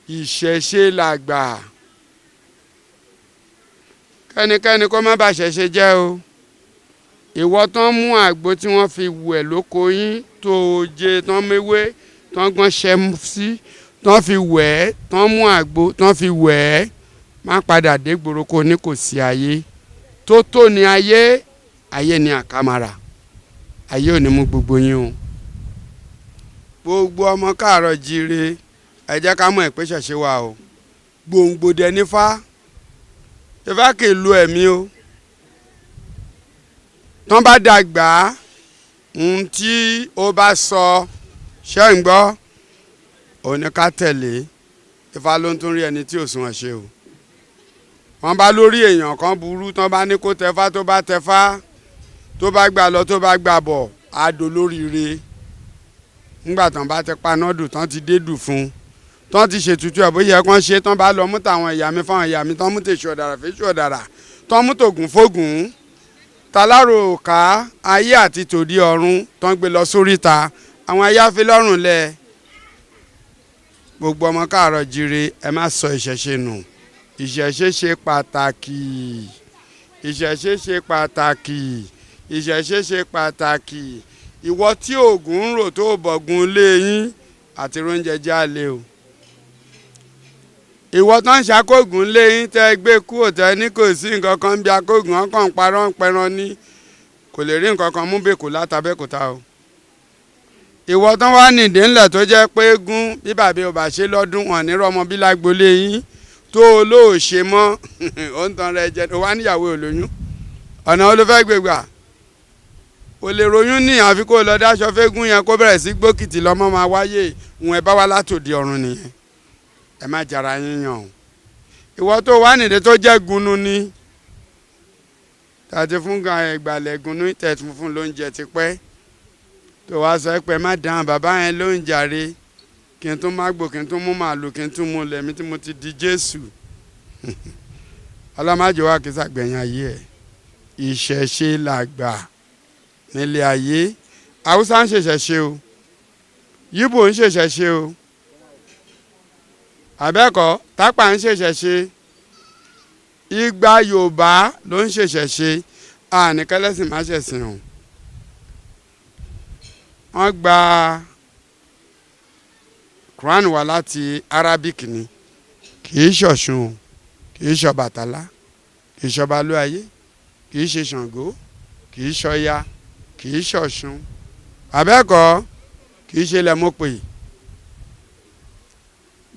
Ìṣẹ̀ṣe làgbà. Kẹ́nikẹ́ni kó má bà ṣẹ̀ṣe jẹ́ o. Ìwọ tán mú àgbo tí wọ́n fi wẹ̀ lóko yín tó o jẹ tán, méwé tán gbọ́n ṣẹ́ sí tán fi wẹ̀ ẹ́, tán mú àgbo tán fi wẹ̀ ẹ́, má padà dé gbòòrò kó ní kò sí ayé tó tó ní ayé. Ayé ni àkàmàrà. Ayé ò ní mú gbogbo yín o. Gbogbo ọmọ káàárọ̀ jíire, ẹ jẹ́ ká mọ̀ pé ṣẹ̀ṣe wà o. Gbòǹgbò dẹ̀ nífá. Ifá kì í lu ẹ̀mí o. Tán bá dàgbà, ohun tí ó bá sọ ṣẹ́ ń gbọ́, òun ni ká tẹ̀lé. Ifá ló ń tún rí ẹni tí ò sunwọ̀n ṣe o. Wọ́n bá lórí èèyàn kan burú, tán bá ní kó tẹfá, tó bá tẹfá, tó bá gbà lọ, tó bá gbà bọ̀, á dolóríire. Ńgbà tán bá ti paná dùn, tán ti dé dùn fún un, tán ti ṣètùtù ẹ̀ bóyá kán ṣe, tán bá lọ mú tàwọn ìyá mi fáwọn ìyá mi, tán mú tèṣù ọ̀dàrà fèṣù ọ̀dàrà, tán mú tògùn fógùn, tàlárò ká ayé àti tòdí ọ̀run, tán gbé lọ sóríta, àwọn ayáfi lọ́rùn lẹ̀. Gbogbo ọmọ káàárọ̀ jíire, ẹ má sọ ìṣẹ̀ṣe nù. Ìṣẹ̀ṣe ṣe pàtàkì. Ìṣẹ̀ṣe ṣe pàtàkì. Ìṣẹ̀ṣe ṣe pàtàkì. Ìwọ tí oògùn ń rò tó bọ̀gùn lé yín àti oúnjẹ jálè o. Ìwọ tó ń ṣàkóògùn lé yín, tẹ́ gbé kúrò, tẹ́ ní kò sí nǹkan kan bí akóògùn, ọkàn ń parọ́ ń pẹran ní kò lè rí nǹkan kan mú bèkó látàbẹ́kúta o. Ìwọ tán wá nìdí ńlẹ̀ tó jẹ́ pé gún bí bàbá ò bá ṣe lọ́dún wọn ní rọmọ bí lágbolé yín tó o lóò ṣe mọ́, ó ń tan rẹ jẹ. O wá níyàwó olóyún, ọ̀nà olùfẹ́ gbégbà o lè ròyún ní, àfi kó o lọ dáṣọ fẹ́gún yẹn, kó bẹ̀rẹ̀ sí gbókìtì lọ́mọ máa wáyé. Ìwọ̀n ẹ bá wá látòdì ọ̀run nìyẹn. Ẹ má jara yín yàn o. Ìwọ tó wà nídìí tó jẹ́ gunu ni tàti fún gan ìgbàlẹ̀ gunu tẹ̀ fún lóúnjẹ tipẹ́, tó wá sọ pé má dáhùn bàbá yẹn ló ń jàre, kí n tún má gbò, kí n tún mú màlúù, kí n tún mú lẹ̀mí tí mo ti di Jésù ọlọ́májọ wa kì í sàgbẹ̀yìn ayé ẹ̀. Ìṣẹ̀ṣe làgbà nílé ayé. Haúsá ń ṣèṣẹ̀ṣe o, Yíbò ń ṣèṣẹ̀ṣe o, àbẹ́kọ̀ Tápà ń ṣèṣẹ̀ṣe, igba Yorùbá ló ń ṣèṣẹ̀ṣe. Àníkẹ́lẹ́sìn má ṣẹ̀sìn o. Wọ́n gba Quran wá láti Arabic ni. Kì í ṣọ̀ṣun o, kì í ṣọbàtálá, kì í ṣọbalúayé, kì í ṣe Ṣàngó, kì í ṣọya, kì í ṣọ̀ṣun, àbẹ́ẹ̀kọ́, kì í ṣe lẹ́mọ̀pẹ̀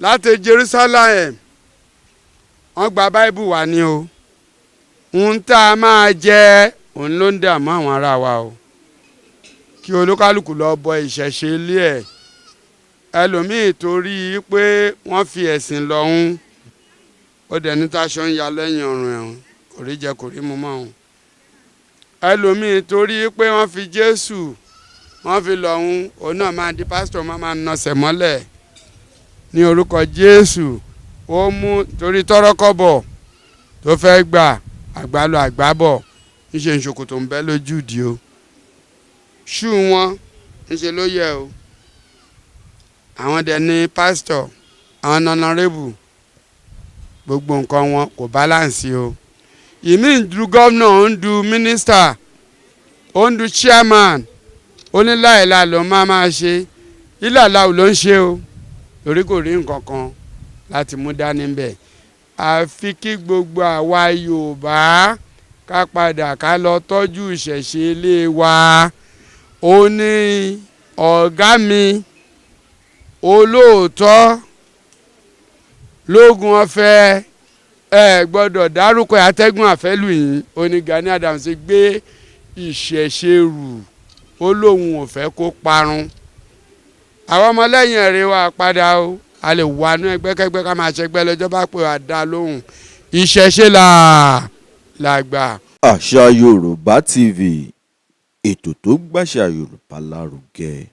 láti Jerusalem. Wọ́n gba Báíbù wá ní o. Ohun tá a máa jẹ, òun ló ń dààmú àwọn ará wa o. Kí olúkálùkù lọ bọ ìṣẹ̀ṣe ilé ẹ̀. Ẹlòmíì, torí pé wọ́n fi ẹ̀sìn lọ́hún, ó dẹ̀ ní táṣọ ń ya lẹ́yìn ọrùn ẹ̀hún, kò rí jẹ, kò rí mu mọ́ òun. Ẹlòmíì, torí pé wọ́n fi Jésù wọ́n fi lọ́hún, òun náà máa di pásítọ̀, máa nọsẹ̀ mọ́lẹ̀ ní orúkọ Jésù. Ó mú torí tọ́rọ́kọ́bọ̀ tó fẹ́ gbà, àgbálọ àgbábọ̀ ńṣe ìṣòkòtò ń bẹ́ lójú ìdí o, ṣú wọn ńṣe ló yẹ o. Àwọn dẹ̀ ní pásítọ̀, àwọn honourable, gbogbo nǹkan wọn kò balance o. Ìmí ń du gómìnà, ó ń du mínísítà, ó ń du chairman, ó ní láìla ló máa ṣe ìlàlà ló ń ṣe o, torí kò rí nǹkan kan láti mú dání bẹ́ẹ̀. Àfi kí gbogbo àwa Yorùbá ká padà, ká lọ tọ́jú ìṣẹ̀ṣe ilé wa. Ó ní ọ̀gá mi olóòótọ́ lógun ọ̀fẹ́, ẹ gbọ́dọ̀ dárúkọ atẹ́gùn àfẹ́lù yìí. Ó ní Gani Adams gbé ìṣẹ̀ṣe rù, ó lóun ò fẹ́ kó parun. Àwọn ọmọlẹ́yìn ẹ̀rẹ́ wa padà o. A lè wà ní ẹgbẹ́kẹ́gbẹ́, ká máa ṣẹgbẹ́ lọ́jọ́ bá pè wá dá lóhùn. Ìṣẹ̀ṣe là làgbà. Àṣà Yorùbá TV, ètò tó gbàṣà Yorùbá lárugẹ.